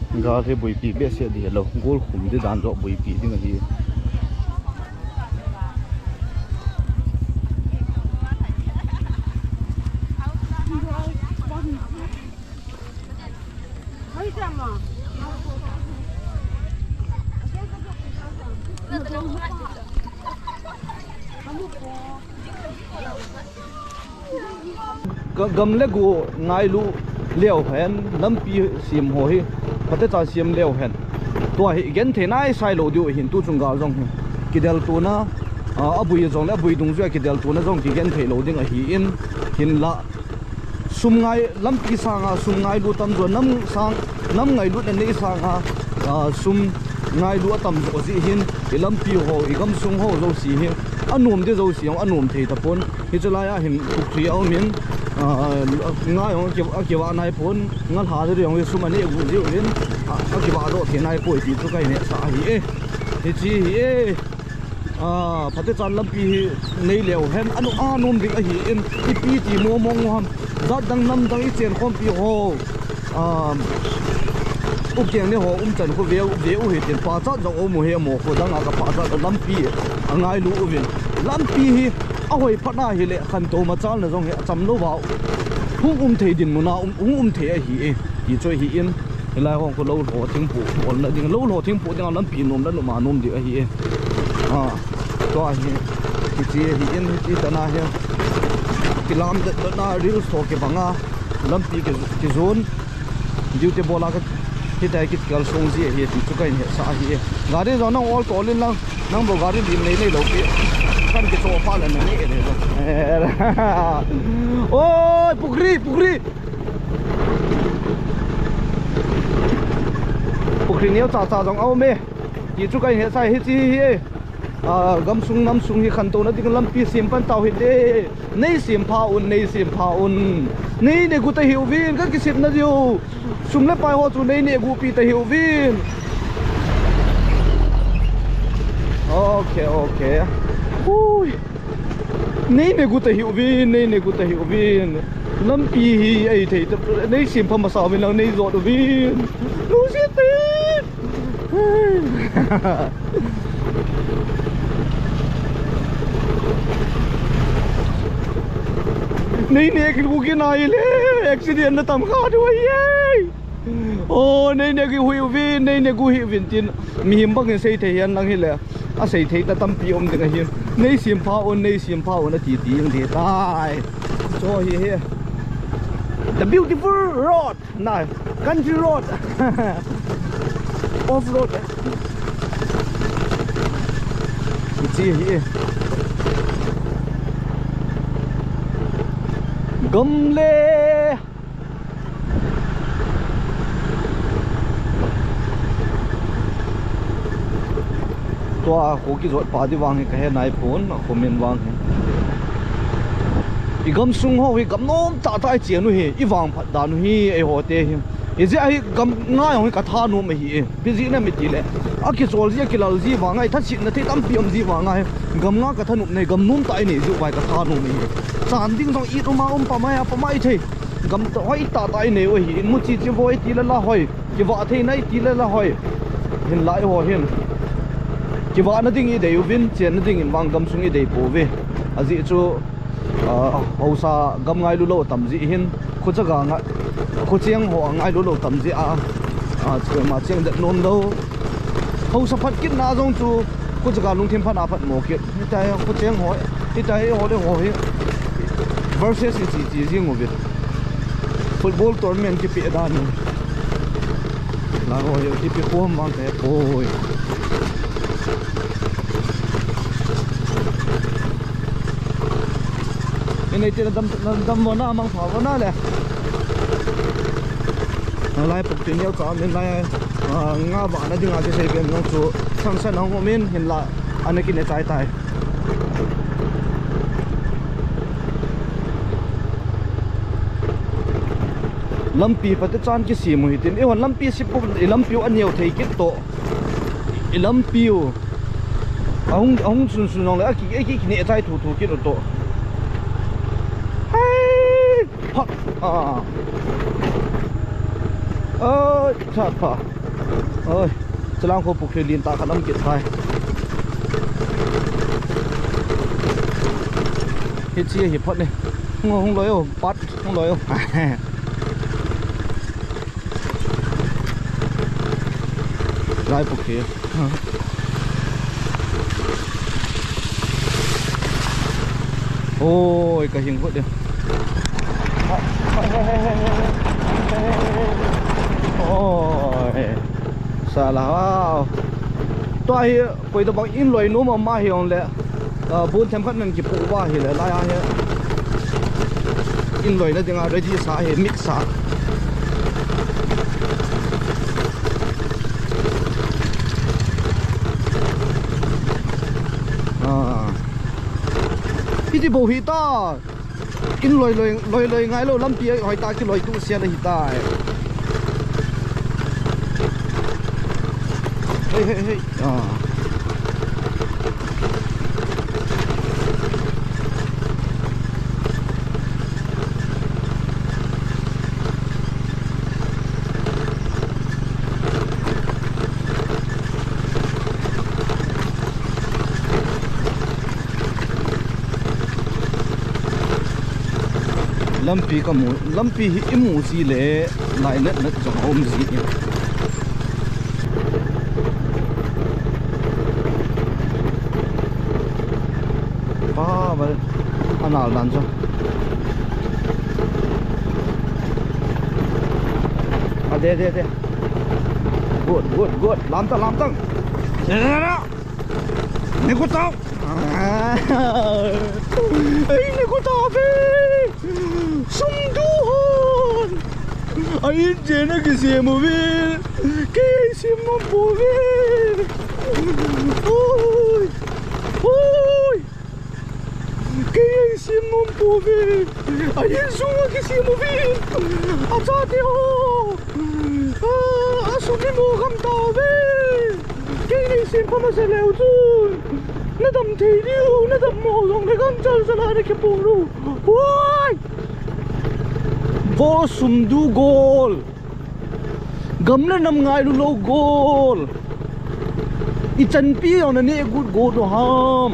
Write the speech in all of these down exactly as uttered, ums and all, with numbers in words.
Gal hi buipi behseh di hilou, gol khum di dan joh buipi ding ahi. Ka gam le go ngailu leu hen, lampi sem ho hi phatecha sem leu hen, tua hi genthei nai sai lou diu ahin, tu chung gal jong hi kideltona, a, abui jong le abui dungjuia kideltona jong kigenthei lou ding ahin, hinla sum ngai, lampi sanga sum ngailu tamjo, nam sang, nam ngailutna nei sanga, a, sum ngailu atamjo jeh hin, i lampi ho, i gamsung ho jouse hi anom di jouse jong anom thei tapon. Hiche laiya hin pukhri aumin, a, nga jong aki, akivah nai pon, nga lha di jong hi sum aneh gu jiu hin, a, akivah doh thei nai poi ti chu kahin hetsah ahi e. Hiche hi e. A, phatechan lampi hi nei leu hen, anu, anom ding ahin, ipi ti mo mong ham, jat dang nam dang i chen khompi ho. A, u keng ne ho umchan khu veu, veu hitin pachat jong um u hi amo khu dang a ka pachat lampi angailu uvin. Lampi hi ahoi phat ahile khantou machalna jong hi acham lou vau. Hung um thei dinmuna um, hung um thei ahi e. Ti chu ahin. Hilai hung khu lou lho thingphu, olna ding, lou lho thingphu ding a lampi nom le nom a nom ding ahi e. A, tua hi, hiche ahin, hiche tana hi. Kilam det det na reels tho kibanga, lampi ki, kijon. Duty bola ka, hitia kikal song ji ahi, ti chu kahin hetsah ahi e. Gari jong nang ol tol in lang. Nang bou gari lim nei nei lou pi. Kan kicho pha le na nei nei lou. Oi, pukhri, pukhri. Pukhri neo cha cha jong aume. Ti chu kahin hetsah hiche hi e. A, gamsung namsung hi khantouna ding lampi sem pan tau hite. Nei sem pha un, nei sem pha un. Nei negu ta hiuvin, ka kisepna diu. Sum le pai ho chu nei negu pi ta hiuvin. Ok, ok. Hui. Nei negu ta hiuvin, nei negu ta hiuvin. Lampi hi ei thei ta, nei sem pha masa uvin lang nei jot uvin. Lungset te. Nei negu kinai le, accident na tam kha diu ahi e. O, nei negu hiuvin, nei negu hiuvin tin. Mihem bangin sei thei hihen lang hile. Asei thei ta tampi um ding ahi. Nei sem pha un, nei sem pha un ati ti jing ding tai. Chu hi hi. The beautiful road. Na, country road. Off road. Hiche hi. Gam le. Tua kho kijot pa di vang hi kahe nai pon, a comment vang hi. I gamsung ho hi gam nom tah tah i chen u hi, i vangphat dan u hi, eiho te hi. Hijeh a hi gam ngai ho hi ka thanom ahi e. Ipi jeh inem itile, akichol ji, akilal ji vang a, i thasetna thei tampi um ji vang a hi. Gam nga ka thanom nei, gam nom tah i nei jiu vai ka thanom ahi. Chan ding jong i um a um, pamai a pamai thei. Gam tah hoi tah tah i nei u ahi, in mu chi chi voi ti le la hoi. Kivah theina i ti le la hoi. Hinlah eiho hin kivahna ding i dei uvin, chenna ding in vang gamsung i dei pouve. Ajeh chu, a, haosa gam ngailu lou tam jeh hin, khochaga nga, khocheng ho a ngailu lou tam jeh a, a, chema cheng det nom lou. Haosa phat kitna jong chu, khochaga lungthim phat a phat mo kit. Hitia hi, khocheng ho, hitia hi, ho le ho hi. Versus i chi chi jing uvin. Football tournament kipe dan u. La ho hi, kipe khom vang te poi. Inei te na dam, na dam mo na mang pha mo na le. Lai puk tin yau cha min lai, a, nga vahna dinga kisei pen jong chu, sang san hung um in hinlah, ana kine chai tai. Lampi phatechan kisem u hitin, eihon lampi sip u, i lampi u aneo thei kit toh. I lampi u. Ahung, ahung sun sun jong le, aki, aki kine chai thu thu kit u toh. Hai! Ha! A. Ai, cha pa. Oi, Chalangkho pukhri lentah khat um kit tai. Hiche hi phot ni. Hung, hung loi o, pat, hung loi o. Lai pukhri. Oi, ka hing hut dia. Oi. Sala hao. Tua hi, koi tabang in loi nom ama hi ong le. Ah, bun them khat nan kipu uva hi le, lai a hi. In loina dinga ready sa hi, mix sa. Ah. Hiti bou hi ta. In loi loi, loi loi ngai lou, lampi hoi ta, kiloi tu sia le hi ta. Hei, hei, hei. Ah. Lampi ka mu, lampi hi i mu ji le, lainat nat jong a um ji. Pa, ba, anal dan chu. A, de, de, de. Good, good, good. Lam ta, lam ta. Ni ku tau. Ai, ni ku tau ve. Sum du hon. Ai, je na kisem uve. Kei sem nom pouve. Oi. Oi. Kei ei sem nom pouve. A insung a kisem uve. A chate ho. A, a sum hi mo gam tauve. Kei nei sem pha masa leu chun. Na dam thei diu, na dam mo jong le gangchal sala na kipu diu. Huai! Vo sum du gol. Gam le nam ngailu lou gol. I chanpi jong na neh gut got u ham.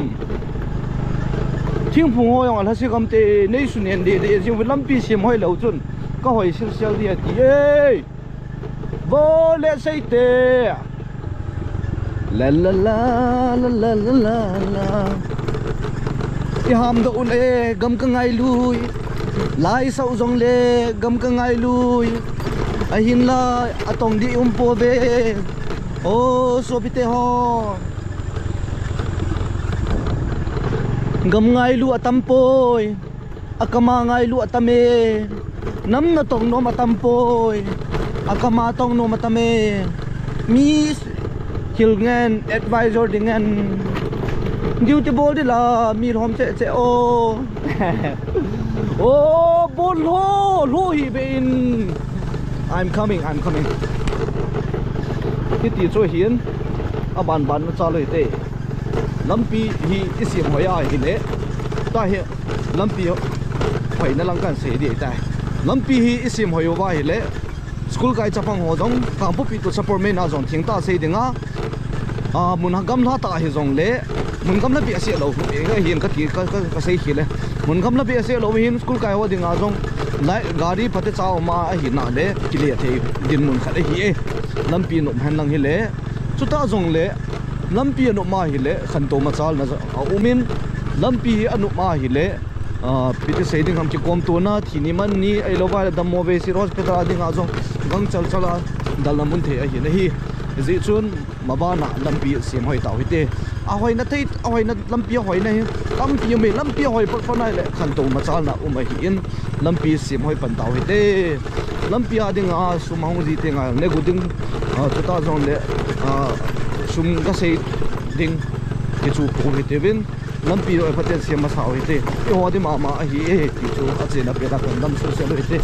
Thingphung ho jong a lhase gam te, nei su nen deh deh jing uve, lampi sem hoi leu chun. Ka hoi sel sel dia ti e. Vo le sei te. La la la, la la la la la. I hamdoh u le gam ka ngailu. Lai sau jong le gam ka ngailu. Ahinla atong dih um pouve. O, sopite ho. Gam ngailu atam poi. Akam a ngailu atam e. Nam na tong nom atam poi. Akam a tong nom atam e. Mi thil ngen, advisor ding ngen. Duty bol di la, mi lhom che che o. O, bol lho, lho hi be in. I'm coming, I'm coming. Hiti chu hin, aban ban na cha loi te. Lampi hi i sem hoi a hile. Ta hi, lampi hoina lang kan sei di tai. Lampi hi i sem hoi uva hile. School kai chapang ho jong, Kangpokpi to Sapormeina jong thengtah sei dinga. A, mun gamla tah hi jong le, mun gamla behseh lou, e, ka hin ka ti, ka, ka, ka sei hi le. Mun gamla behseh lou hin school kai ho dinga jong, lai, gari phatecha um a ahi na le, kile thei dinmun khat ahi e. Lampi nop hen lang hile. Chuta jong le, lampi anop ma hile, khantou machalna jong a um in, lampi hi anop ma hile, a, piti sei ding ham, kikom tona, thi ni man ni, ahilou vai le dammo vei sih hospital a dinga jong, gangchal chal a, dalna mun thei ahi na hi. Hijeh chun, mabana lampi sem hoi tau hite. Ahoina thei, ahoina lampi ahoina hi, lampi um e, lampi ahoi phot phot na hile, khantou machalna um ahi in, lampi sem hoi pan tau hite. Lampi a dinga sum ahung ji tenga, ne gu ding, a, chuta jong le, a, sum ka sei ding, kichu pu hite vin, lampi hoi phaten sem masa u hite, eiho di mama ahi e, ti chu, achena pena kan dam sel sel u hite.